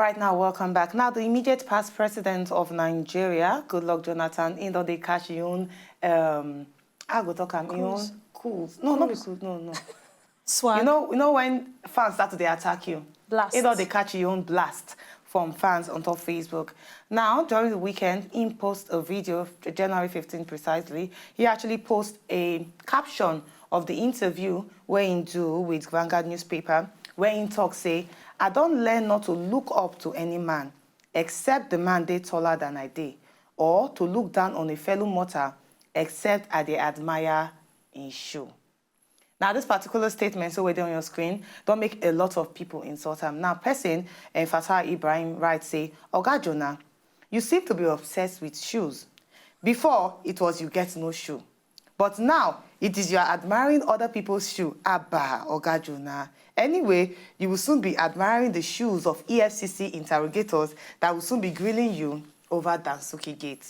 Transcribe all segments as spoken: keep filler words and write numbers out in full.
Right now, welcome back. Now, the immediate past president of Nigeria, Goodluck Jonathan, in don dey catch him own, um, I go talk am, him own cools. No, no be cools, no, no. Swag. You know, you know when fans start to dey attack you? Blast. He don dey catch him own blast from fans on top Facebook. Now, during the weekend, he post a video, January fifteen precisely. He actually post a caption of the interview wey he do with Vanguard newspaper, where he talk say, "I don learn not to look up to any man, except the man dey taller than I dey, or to look down on a fellow mortal, except I dey admire him shoe." Now, this particular statement, so wey dey on your screen, don make a lot of people insult am. Now, person, eh, Fatah Ibrahim, write say, "Oga Jonah, you seem to be obsessed with shoes. Before, it was you get no shoe. But now, it is you are admiring other people's shoe. Abba, Oga Jonah. Anyway, you will soon be admiring the shoes of E F C C interrogators that will soon be grilling you over Dansuki Gate."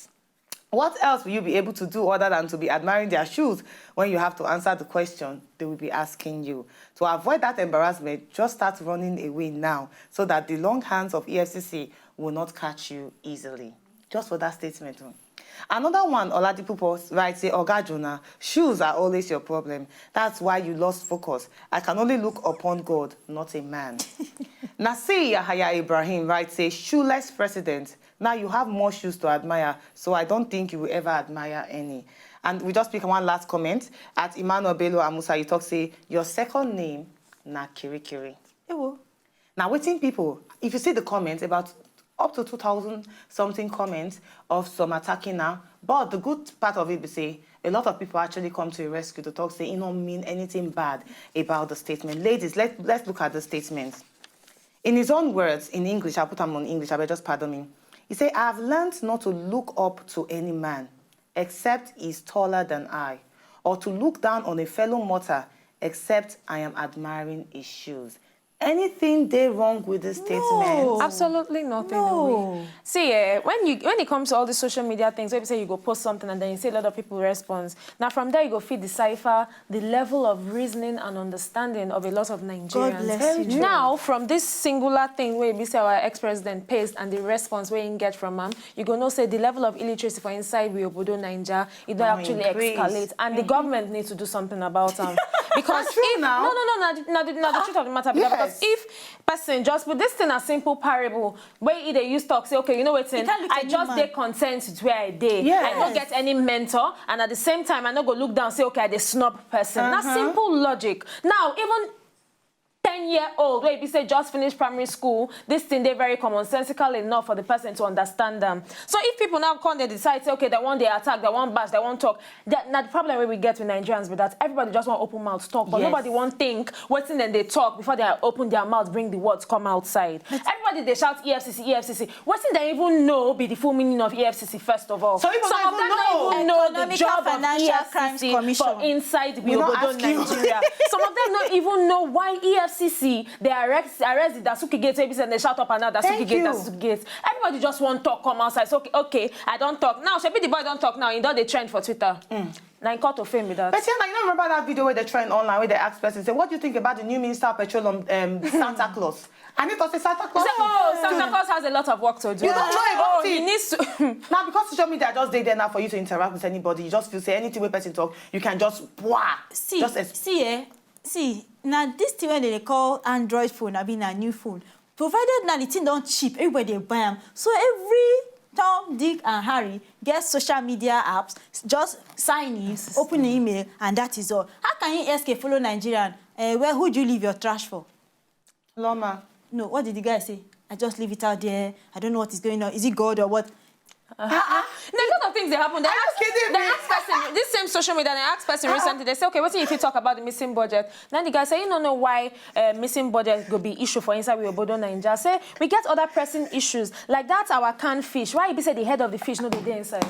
What else will you be able to do other than to be admiring their shoes when you have to answer the question they will be asking you? To avoid that embarrassment, just start running away now so that the long hands of E F C C will not catch you easily. Just for that statement. Oh. Another one, Oladipupo writes say, "Oga Jonah, shoes are always your problem. That's why you lost focus. I can only look upon God, not a man." Nasir Yahaya Ibrahim writes say, "Shoeless president. Now you have more shoes to admire, so I don't think you will ever admire any." And we just pick one last comment at Emmanuel Bello Amusa. You talk say, "Your second name na Kirikiri." Ewo. Now, waiting people, if you see the comments, about up to two thousand something comments of some attacking now. But the good part of it be say a lot of people actually come to a rescue to talk say it don't mean anything bad about the statement. Ladies, let, let's look at the statement. In his own words, in English, I'll put them on English, I will just pardon me. He said, "I've learned not to look up to any man except he's taller than I, or to look down on a fellow mortal except I am admiring his shoes." Anything dey wrong with this statement? No. Absolutely nothing. No. See, eh, when you, when it comes to all these social media things, maybe say you go post something and then you see a lot of people response. Now from there you go fit decipher the level of reasoning and understanding of a lot of Nigerians. God bless you. Very true. Now, from this singular thing where we say our ex-president paste and the response where he get from am, you go know say the level of illiteracy for inside we obodo Naija, it don't actually escalate, and the government needs to do something about am. Because if, no, no, no, na the, na the, na the truth of the matter be that, because if person just put this thing as simple parable, where he dey use talk say, "Okay, you know wetin, I just dey content with where I dey. I no get any mentor, and at the same time, I no go look down say, okay, I dey snob person." Na simple logic. Now, even ten year old wey be say just finish primary school, this thing dey very commonsensical enough for the person to understand them. So if people now come dey decide say, okay, they want dey attack, they want bash, they want talk, that na the problem wey we get with Nigerians be that everybody just want open mouth talk, but nobody want think wetin dem dey talk before they open their mouth, bring the words come outside. Everybody dey shout E F C C, E F C C. Wetin dem even know be the full meaning of E F C C, first of all? Some people don't even know the job of E F C C for inside the obodo Nigeria. Some of them don't even know why E F C C dey arrest, arrest the Dasuki Gate, A B C, and they shout up and down, "Dasuki Gate, Dasuki Gate." Everybody just want talk come outside. So, okay, okay, I don't talk. Now, shebi the boy don't talk now. He don dey trend for Twitter. Na him call to fame be that. But yeah, now you don't remember that video where they trend online, where they ask person, say, "What do you think about the new Minister of Petroleum, um, Santa Claus?" And he thought say Santa Claus. He said, "Oh, Santa Claus has a lot of work to do." You don't know about it. He needs to. Now, because social media just dey there now for you to interact with anybody, you just feel say anything wey person talk, you can just, wah, see, just ex- see, eh, see, now this thing wey they call Android phone, I mean, a new phone. Provided now the thing don't cheap, everybody buy am. So every Tom, Dick, and Harry get social media apps, just sign in, open the email, and that is all. How can you escape follow Nigerian? Eh, where, who do you leave your trash for? Loma. No, what did the guy say? "I just leave it out there. I don't know what is going on. Is it God or what?" Uh-huh. There's a lot of things that happen. They ask, they ask person, this same social media, they ask person recently, they say, "Okay, what if you talk about the missing budget?" Then the guy say, "You don't know why, uh, missing budget go be issue for inside we obodo Naija." Say, "We get other pressing issues. Like that, our canned fish. Why you be say the head of the fish no dey dey inside?"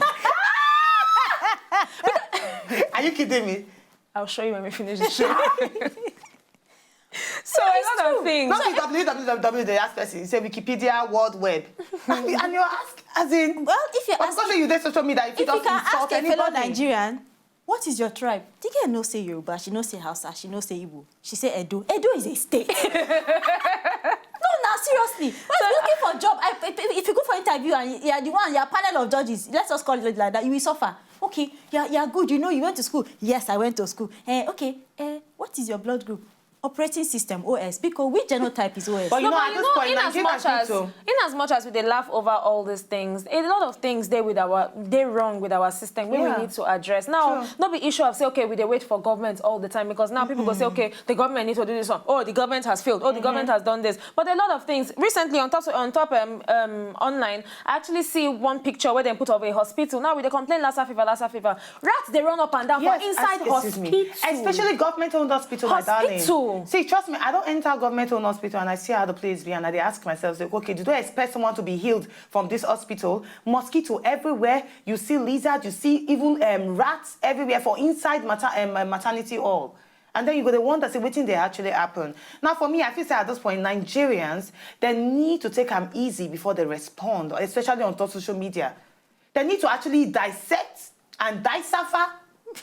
Are you kidding me? I'll show you when we finish the show. So a lot of things. Not W W W, they ask person, say Wikipedia, World Web. And you, and you ask, as in, well, if you ask, because you dey social media, if you can ask a fellow Nigerian, "What is your tribe?" The girl no say Yoruba, she no say Hausa, she no say Igbo. She say Edo. Edo is a state. No, na Seriously, when you looking for job, I, if, if you go for interview and you are the one, you are panel of judges, let's just call it like that, you will suffer. Okay, you are, you are good, you know, you went to school. Yes, I went to school. Eh, okay, eh, what is your blood group? Operating system, O S. Because which genotype is O S? But you No, know, but at you this know, point, in as Nigeria much as people. In as much as we dey laugh over all these things, a lot of things dey with our dey wrong with our system wey Yeah. we need to address. Now, True. no be issue of say, okay, we dey wait for government all the time, because now people go say, okay, the government need to do this one. Oh, the government has failed. Oh, the government has done this. But a lot of things recently on top on top um, um online, I actually see one picture where they put of a hospital. Now we dey complain Lassa fever, Lassa fever. Rats dey run up and down Yes, for inside excuse me. Hospital. Especially government-owned hospital, my darling. Hospital. See, trust me, I don't enter government-owned hospital and I see how the place be, and I dey ask myself, say, okay, do they expect someone to be healed from this hospital? Mosquito everywhere. You see lizard. You see even um, rats everywhere for inside mater um, uh, maternity hall. And then you go to wonder, say, wetin dey actually happen. Now, for me, I feel say at this point, Nigerians, they need to take am easy before they respond, especially on top social media. They need to actually dissect and decipher.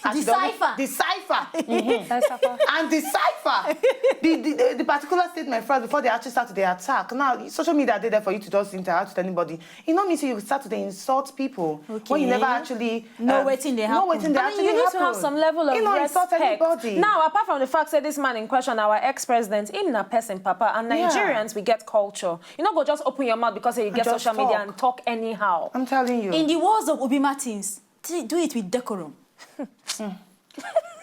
As you don't- Decipher. Decipher. Decipher. And decipher the, the, the, the particular statement first before they actually start to the attack. Now, social media dey there for you to just interact with anybody. You know me, so you start to dey insult people when you Okay. never actually Know um, wetin dey know happen. wetin dey I mean, actually you need to have happen. some level of You know, respect. Insult anybody. Now, apart from the fact that this man in question, our ex-president, him na person papa, and Yeah. Nigerians, we get culture. You no go just open your mouth because you get Just social media talk. And talk anyhow. I'm telling you. In the words of Obi Martins, t- do it with decorum.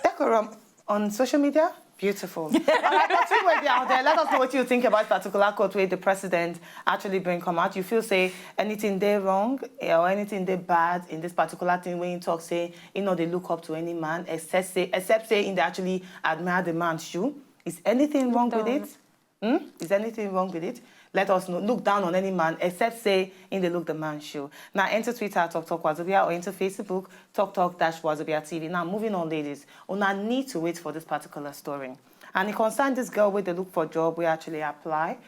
Decorum on social media, beautiful. All right, but you wey dey out there, let us know what you think about particular quote where the president actually bring come out. You feel say anything dey wrong, eh, or anything dey bad in this particular thing when you talk say you know they look up to any man except say except say in they actually admire the man's shoe. Is anything wrong with down. It? Hmm? Is anything wrong with it? Let us know. Look down on any man except say in the look the man shoe. Now enter Twitter at Talk Talk Wazobia or enter Facebook Talk Talk Dash Wazobia T V. Now moving on, ladies. Una need to wait for this particular story. And it concerned this girl where they look for job, we actually apply.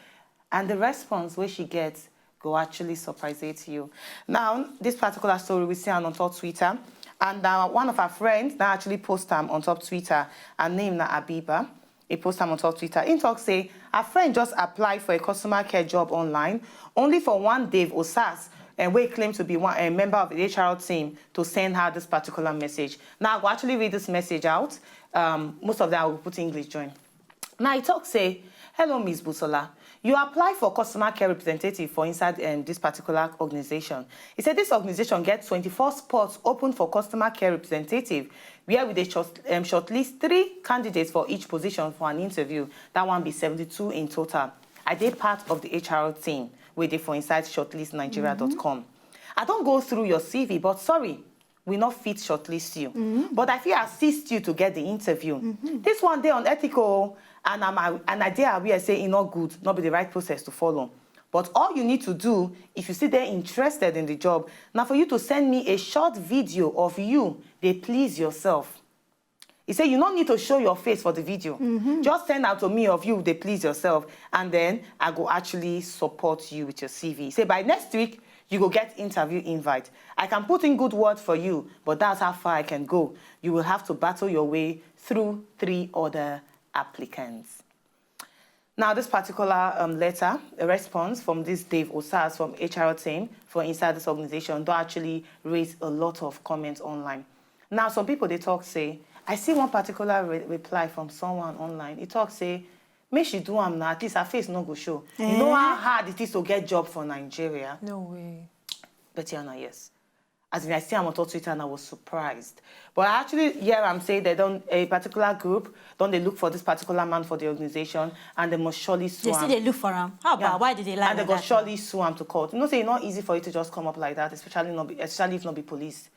And the response where she gets go actually surprise it you. Now, this particular story we see on top Twitter. And uh, one of our friends now actually post am on top Twitter. Her name na Abiba. He post am on top Twitter. He talk say her friend just apply for a customer care job online, only for one Dave Osas, and we claim to be one a member of the H R team to send her this particular message. Now I go actually read this message out. Um, most of them I will put English join. Now he talk say, "Hello, Miss Busola. You apply for customer care representative for inside um, this particular organization." He said this organization gets twenty-four spots open for customer care representative, where we dey short, um, shortlist three candidates for each position for an interview. That one be seventy-two in total. I dey part of the H R team wey dey for inside shortlist nigeria dot com. I don go through your C V, but sorry, we no fit shortlist you. But I fit assist you to get the interview. This one dey unethical, and I'm a- and I dey aware say e no good, no be the right process to follow. But all you need to do, if you still dey interested in the job, na for you to send me a short video of you dey please yourself. He say you no need to show your face for the video. Just send out to me of you dey please yourself, and then I go actually support you with your C V. He say by next week, you go get interview invite. I can put in good word for you, but that's how far I can go. You will have to battle your way through three other applicants. Now, this particular um, letter, a response from this Dave Osas from H R team for inside this organization, don actually raise a lot of comments online. Now, some people dey talk say, I see one particular re- reply from someone online. He talk say, make she do am now, at least her face no go show. You know how hard it is to get job for Nigeria? No way. Betty Anna, yes. As in, I see am on top Twitter and I was surprised. But I actually hear am say they don a particular group don dey look for this particular man for the organization, and they must surely sue They still am. They look for am. How about Yeah. Why did they lie? And they Like go that? Surely sue am to court. You know, say e no easy for you to just come up like that, especially not be, especially if not be police.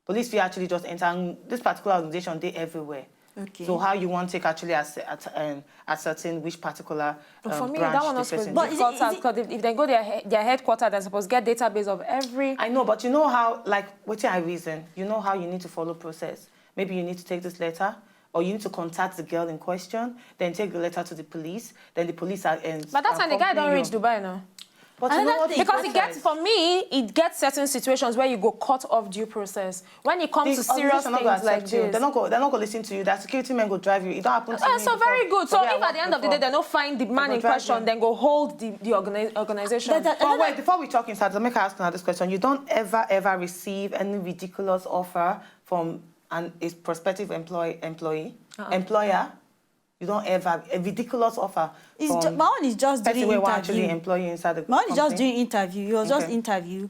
Police fit actually just enter. And this particular organization dey everywhere. Okay. So how you want take actually as, at, um, ascertain which particular um, For me, branch that one the not supposed person to But be is it- cut is out it- because if, if they go their he- their headquarter, they're supposed to get database of every. I know, but you know how, like, what I reason. You know how you need to follow process. Maybe you need to take this letter, or you need to contact the girl in question, then take the letter to the police, then the police are. And But that's when the guy don't reach Dubai now. But you know what? Because it gets, for me, it gets certain situations where you go cut off due process when it comes to serious things like this. They're not go, they're not go listen to you. That security men go drive you. It don't happen to me. So very good. So if at the end of the day they don't find the man in question, then go hold the the organi organization. But wait, before we talk inside, let me ask another this question. You don't ever ever receive any ridiculous offer from an a prospective employee employee employer? You don't ever a ridiculous offer. It's ju- my own is just during interview. Actually employ you inside the company. My own is just during interview. It was just interview.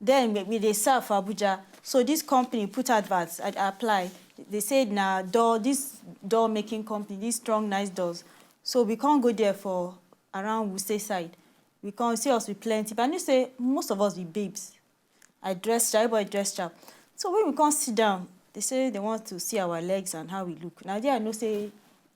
Then we, we dey serve for Abuja. So this company put adverts. I, I apply. They said na door this door making company, these strong nice doors. So we can't go there for around Wuse side. We can't see us with plenty. But I know say most of us be babes. I dress sharp, everybody dress sharp. So when we come sit down, they say they want to see our legs and how we look. Now there I know say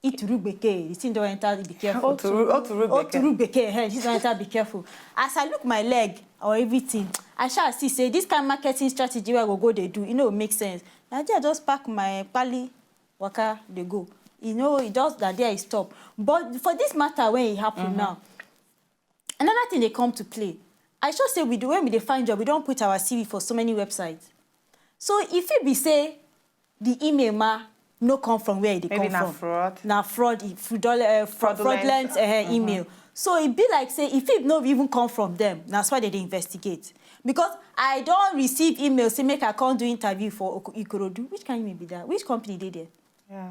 Ituru Beke, the thing don't enter, be careful. Oturu, Oturu Beke. Oturu Beke, hey, this don't enter, be careful. As I look my leg or everything, I shall see say this kind of marketing strategy where I go go they do, you know, make sense. Now there I just pack my pali waka they go. You know, it just that there I stop. But for this matter when it happened now, another thing they come to play. I sure say we do when we dey find job, we don't put our C V for so many websites. So if it be say the email ma no come from where they come from. Maybe na fraud. Na fraud, e- fraudul- uh, fra- fraudulent uh, email. So it be like say if it no even come from them, that's why they dey investigate. Because I don't receive email say make I come do interview for Oko- Ikorodu. Which kind email be that? Which company dey there? Yeah.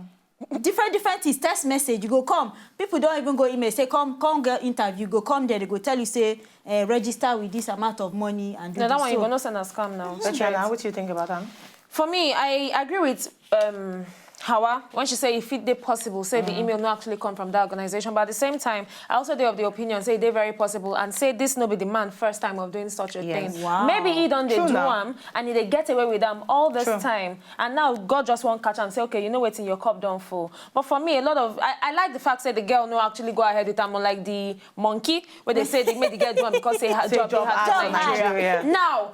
Different different things, text message, you go come. People don't even go email say come come get interview, go come there, they go tell you say uh, register with this amount of money and do No, that this. One you So- go no send a scam now. Petrina, what do you think about that? For me, I agree with um, Hawa when she say if it dey possible, say the email no actually come from that organization. But at the same time, I also dey of the opinion say e dey very possible and say this no be the man first time of doing such a Yes. thing. Wow. Maybe he don dey True do now. am and he dey get away with am all this True. time. And now God just wan catch am say, okay, you know wetin, your cup don full. But for me, a lot of I, I like the fact say the girl no actually go ahead with am, unlike the monkey where they say they made the girl do am because say her Say job dey job hard hard for for Nigeria. Nigeria. Now,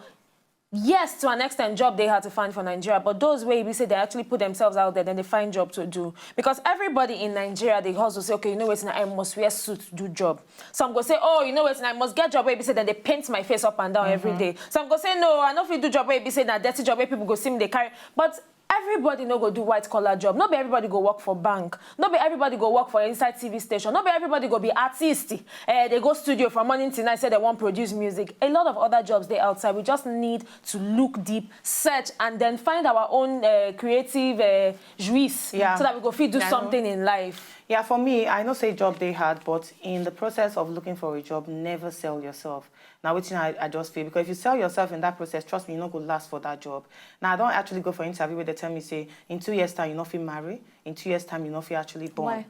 yes, to an extent, job dey hard to find for Nigeria, but those wey be say they actually put themselves out there, then they find job to do. Because everybody in Nigeria, they hustle say, okay, you know wetin, I must wear suit do job. Some go say, oh, you know wetin, I must get job wey be say then they paint my face up and down every day. Some go say, no, I no fit do job wey be say na dirty job wey people go see me dey carry. But everybody no go do white collar job. No be everybody go work for bank. No be everybody go work for inside T V station. No be everybody go be artist. Eh, they go studio from morning till night, say they wan produce music. A lot of other jobs dey outside. We just need to look deep, search, and then find our own uh, creative uh, juice Yeah. so that we go fit do Yeah, I know. something in life. Yeah, for me, I know say job dey hard, but in the process of looking for a job, never sell yourself. Now, wetin I, I just feel, because if you sell yourself in that process, trust me, you no go last for that job. Now, I don't actually go for interview where they tell me say in two years time you no fit marry, in two years time you no fit actually born. Why?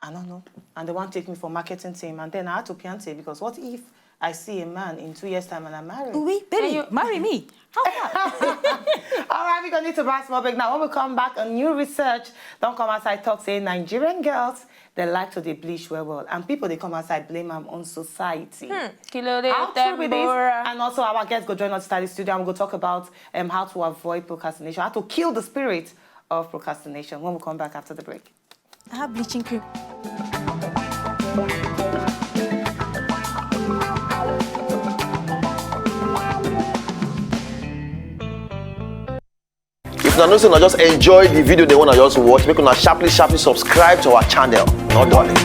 I don't know. And they want to take me for marketing team, and then I had to piante because what if I see a man in two years time and I marry? Oui, baby, marry me. How far? All right, we're gonna need to buy a small break now. When we come back, a new research don't come outside talk say Nigerian girls they like to dey bleach well well, and people they come outside blame am on society. Hmm. Kí ló dé How true it is, tembora? And also our guests go join us inside the studio, and we go talk about um, how to avoid procrastination, how to kill the spirit of procrastination when we come back after the break. I have bleaching cream. If una know say una just enjoy the video they wanna just watch, make una sharply sharply subscribe to our channel. No darling.